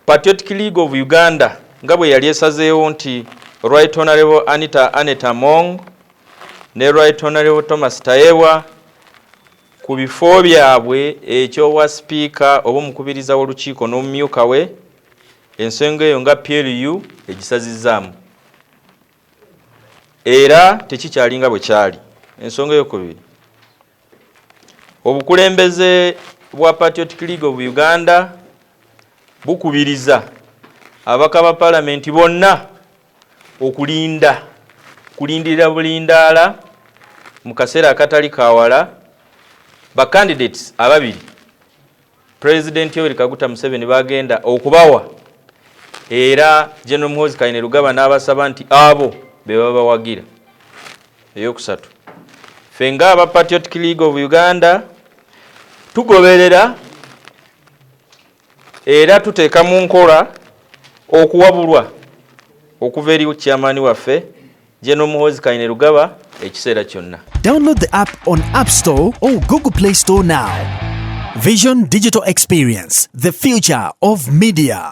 Patriotic League of Uganda nga bwe yali esazeewo nti Right Honorable Anita Annet Among ne Right Honorable Thomas Tayebwa ku bifo byabwe eky'obwa sipiika oba omukubiriza w'olukiiko n'omumyuka we, ensonga eyo nga PLU egisazizzaamu era tekikyali nga bwe kyali. Ensonga eyokubiri, obukulembeze bwa Patriotic League of Uganda bukubiriza ababaka ba palamenti bonna okulinda kulindirira bulindaala mu kaseera akatali kawala ba candidates ababiri President Yoweri Kaguta Museveni bagenda okubawa, era General Muhoozi Kainerugaba n'abasaba nti abo be babawagira. Eyokusatu, ffe ng'aba Patriotic League of Uganda tugoberera era tuteeka mu nkola okuwabulwa okuva eri chairman waffe General Muhoozi Kainerugaba ekiseera kyonna. Download the app on App Store or Google Play Store now. Vision Digital Experience, the future of media.